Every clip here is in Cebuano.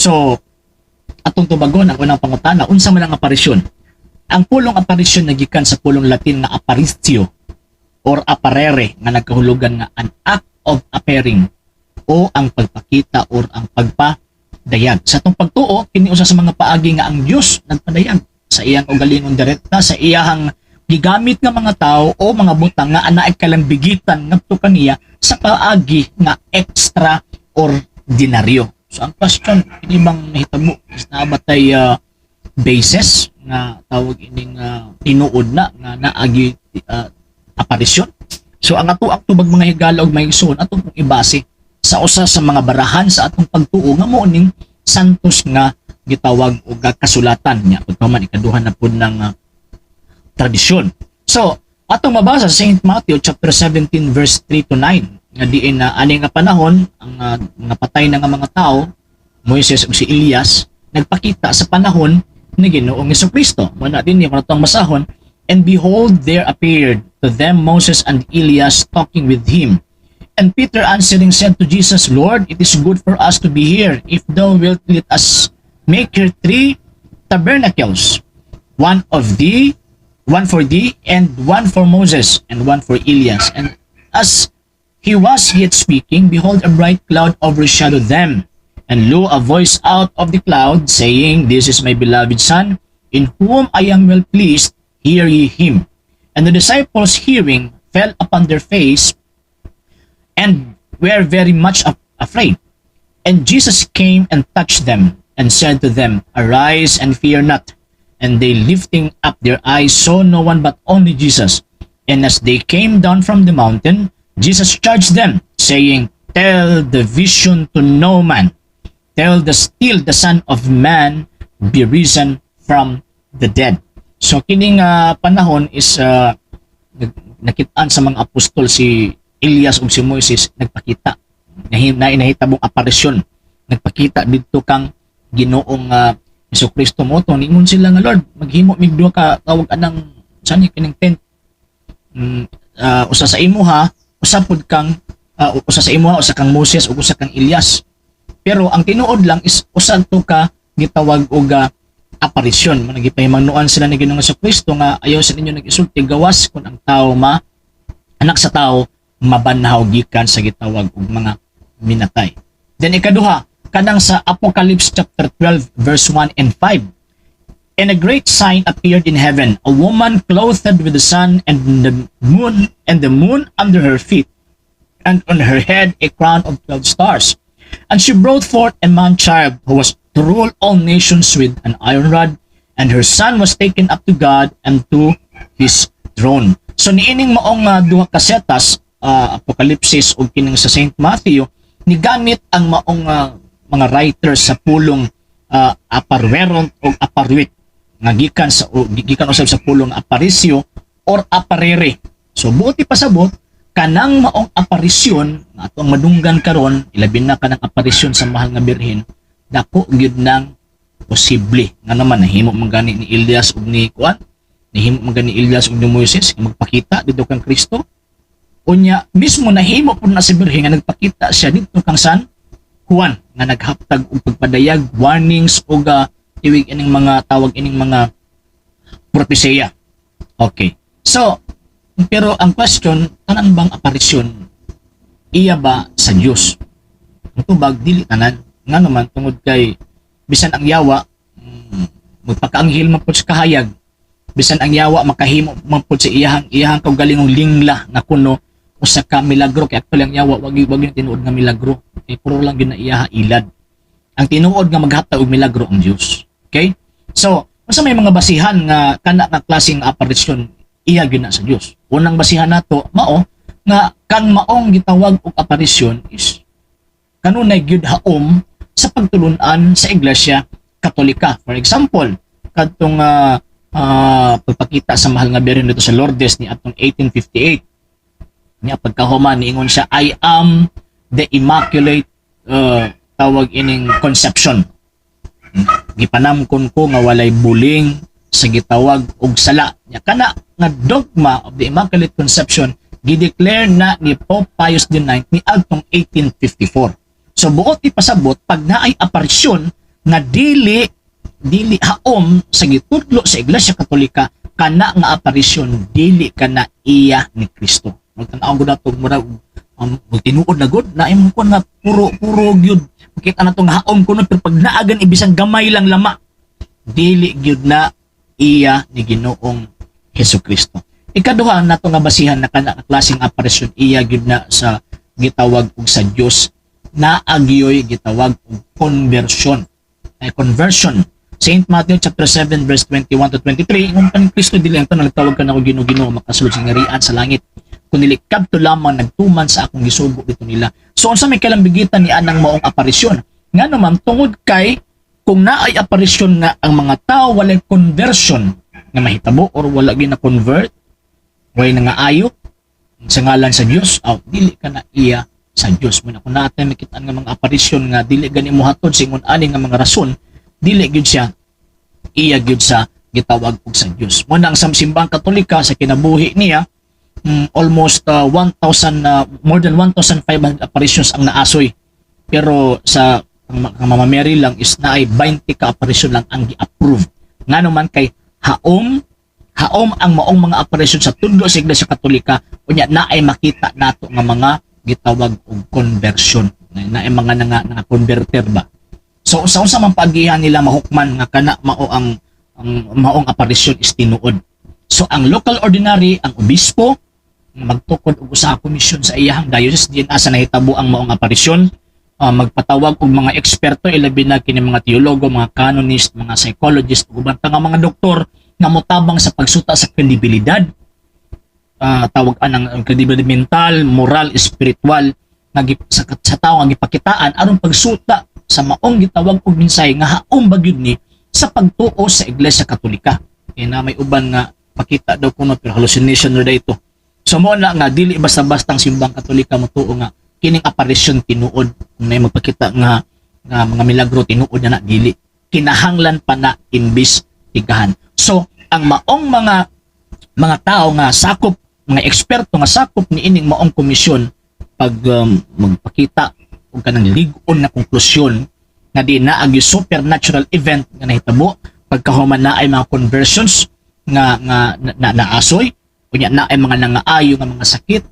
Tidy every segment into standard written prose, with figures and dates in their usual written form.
So, atong tubagon ang unang pangutana, unsa man ang aparisyon? Ang pulong aparisyon nagikan sa pulong Latin nga apparitio or apparere nga nagkahulugan nga an act of appearing o ang pagpakita or ang pagpadayag. Sa atong pagtuo, kini usa sa mga paagi nga ang Dios nagpadayag sa iyang kaugalingon direkta sa iyahang gigamit nga mga tao o mga butang nga anaay kalambigitan ngadto kaniya sa paagi nga extraordinaryo. So ang question, kini bang nahitabo is naa ba tay basis nga tawag ining tinuod na nga naagi aparisyon? So ang ato ang tubag, mga higala ug mga igsoon, atong pong ibase sa usa sa mga barahan sa atong pagtuo nga mao ning santos nga gitawag og kasulatan niya, pagkaman ikaduha na pud ng tradisyon. So atong mabasa sa St. Matthew chapter 17 verse 3 to 9 nga diin na ani nga panahon ang mga patay na nga mga tao, Moises ug si Elias, nagpakita sa panahon ni Ginoong Kristo. Mao na din kung atong basahon, "And behold, there appeared to them Moses and Elias talking with him. And Peter answering said to Jesus, 'Lord, it is good for us to be here. If thou wilt, let us make here three tabernacles, one of thee, one for thee, and one for Moses, and one for Elias.' And as he was yet speaking, behold, a bright cloud overshadowed them. And lo, a voice out of the cloud, saying, 'This is my beloved Son, in whom I am well pleased, hear ye him.' And the disciples hearing fell upon their face and were very much afraid. And Jesus came and touched them and said to them, 'Arise and fear not.' And they, lifting up their eyes, saw no one but only Jesus. And as they came down from the mountain, Jesus charged them, saying, 'Tell the vision to no man, till the Son of Man be risen from the dead.'" So kining panahon is nakitaan sa mga apostol si Elias ug si Moises nagpakita. Na nahitabong aparisyon. Nagpakita didto kang Ginoong Kristo mo to. Ningon sila nga, "Lord, maghimo mig duha ka tawag anang sani kining tent. Usa sa imuha, usa pud kang usa sa imuha, usa kang Moses ug usa kang Elias." Pero ang tinuod lang is usa to ka gitawag og aparisyon. Mao gipahimanuan sila ni Ginoong Kristo nga ayaw sa ninyo nag-isulti gawas kung ang tao ma anak sa tao mabanhaw gikan sa gitawag og mga minatay. Then ikaduha, kanang sa Apocalypse chapter 12 verse 1 and 5. "And a great sign appeared in heaven, a woman clothed with the sun and the moon under her feet, and on her head a crown of 12 stars. And she brought forth a man child who was to rule all nations with an iron rod, and her son was taken up to God and to his throne." So niining maong duha ka setas, Apokalipsis ug kining sa Saint Matthew, nigamit ang maong mga writers sa pulong apparuerunt o apparuit nga gikan sa o, gikan usab sa pulong apparitio or apparere. So buot ipasabot, kanang maong aparisyon nga atong madunggan karon, ilabi na kanang aparisyon sa Mahal nga Birhen, dako gyud nang posible nga naman nahimo man gani ni Elias ug ni kuan, nahimo man gani ni Elias ug ni Moises nga magpakita didto kang Kristo. Unya mismo nahimo pud na si Birhen nga nagpakita siya didto kang San Juan nga naghaptag og pagpadayag, warnings ug tiwig ining mga tawag ining mga propesiya. Okay. So, pero ang question, tanan bang aparisyon iya ba sa Dios? Ang tubag, dili tanan. Nga naman, tungod kay bisan ang yawa magpakaanghel man pud sa kahayag, bisan ang yawa makahimo man pud sa iyahang kaugalingong lingla nga kuno usa ka milagro, kay actually ang yawa wag yung tinuod nga milagro, kay puro lang gyud na iyaha ilad. Ang tinuod nga maghatag og milagro, ang Dios. Okay, so unsa may mga basihan nga kana nga klaseng aparisyon iya gyud na sa Dios? Unang basihan nato mao nga kang maong gitawag og aparisyon is kanunay gyud haom sa pagtulunan sa Iglesia Katolika. For example, kadtong pagpakita sa Mahal nga Birhen didto sa Lourdes ni atong 1858 niya, pagkahuman niingon siya, "I am the Immaculate tawag ining Conception. Gipanamkon ko nga walay buling sa gitawag og sala." Nya kana nga dogma of the Immaculate Conception gideclare na ni Pope Pius IX ni adtong 1854. So buot ipasabot, pag naay aparisyon nga dili dili haom sa gitudlo sa Iglesia Katolika, kana nga aparisyon dili kana iya ni Kristo. Magtan-aw gud nato, murag tinuod na gud na imong kon nga puro puro gyud makita na to nga haom kuno, pero pag naagan ibisang gamay lang lama, dili gyud na iya ni Ginoong Hesus Kristo. Ikaduha nato nga basihan na kana nga klaseng aparisyon iya gyud na sa gitawag og sa Dios, naagyoy gitawag og conversion. Ay, conversion. Saint Matthew chapter 7 verse 21 to 23, ingon pa ni Kristo, "Dili ang tanan nagtawag kanako Ginoo, Ginoo makasulod sa ngarian sa langit, kundi kadto lamang nagtuman sa akong gisugo dito nila." So unsa may kalambigitan ni anang maong aparisyon? Ngano man, tungod kay kung naay aparisyon nga ang mga tao walay conversion nga mahitabo or wala gyud na convert, walay nga ayo sa ngalan sa Dios, aw, dili ka na iya sa Dios. Muna kung naatay makita nga mga aparisyon nga dili gani mo hatod sa ingon ani nga mga rason, dili gyud siya iya gyud sa gitawag og sa Dios. Muna ang Simbahang Katolika sa kinabuhi niya, almost 1,000, more than 1,500 apparitions ang naasoy. Pero sa ang Mama Mary lang is naay 20 ka apparition lang ang gi-approve. Ngano man kay haom haom ang maong mga apparition sa tudlo sa Iglesia Katolika, unya naay makita nato nga mga gitawag og conversion. Naay mga nga nga converter ba. So sa unsa man paagihan nila mahukman nga kana mao ang maong aparisyon is tinuod? So ang local ordinary, ang obispo, magtukod og usa ka komisyon sa iyahang diocese diin asa nahitabo ang maong aparisyon, magpatawag og mga eksperto, ilabi na kini mga teologo, mga canonist, mga psychologist ug uban pa nga mga doktor nga motabang sa pagsuta sa kredibilidad, tawag anang ang kredibilidad mental, moral, spiritual nga sa tawo nga gipakitaan aron pagsuta sa maong gitawag og mensahe nga haom ba gyud ni sa pagtuo sa Iglesia Katolika. Kaya na may uban nga pakita daw kuno, pero hallucination ra ito. So mo na nga dili basta-basta ang Simbang Katolika motuo nga kining aparisyon tinuod. Kung may magpakita nga nga mga milagro, tinuod na na, dili. Kinahanglan pa na imbestigahan. So ang maong mga tao nga sakop, mga eksperto nga sakop ni ining maong komisyon, pag magpakita og kanang lig-on na konklusyon nga di na ang supernatural event nga nahitabo, pagkahuman na ay mga conversions nga nga na, na, naasoy, unya na ay mga nangaayo nga mga sakit,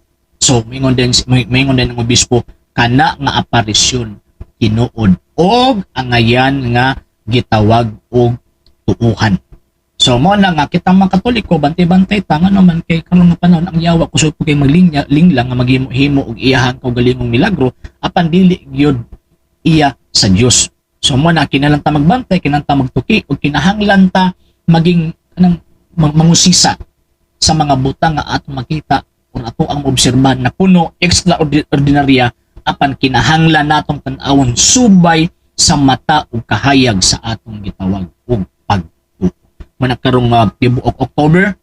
so moingon din ang obispo, kana nga aparisyon tinuod og angayan nga gitawag og tuuhan. So mo na nga kitang mga Katoliko, bantay-bantay ta, ngano man kay karon nga panahon ang yawa kusog po kay maglinya linglang nga maghimo-himo og iyahang kaugalingong milagro, apan dili gyud iya sa Dios. So mo na kinahanglan ta magbantay, kinahanglan ta magtuki ug kinahanglan ta maging kanang mangusisa sa mga butang nga atong makita or ato ang maobserbahan na kuno extraordinarya, apan kinahanglan natong tan-awon subay sa mata ug kahayag sa atong gitawag og pagtuo. Mana karong tibuok October,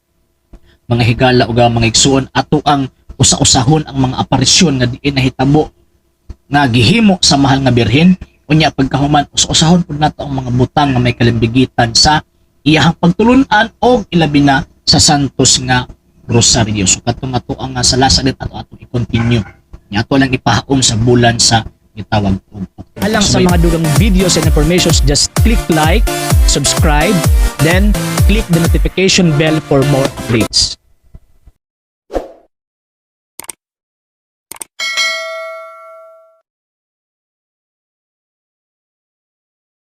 mga higala ug mga igsuon, ato ang usa-usahon ang mga aparisyon nga diin nahitabo nga gihimo sa mahal nga Birhen. Unya pagkahuman, usa-usahon pud nato ang mga butang nga may kalimbigitan sa iyahang pagtulun-an og ilabi na sa Santos nga Rosario. So kadtong ato ang salasa din ato atong i-continue. Nya ato lang ipahaom sa bulan sa gitawag og October. Alang sa mga dugang videos and informations, just click like, subscribe, then click the notification bell for more updates.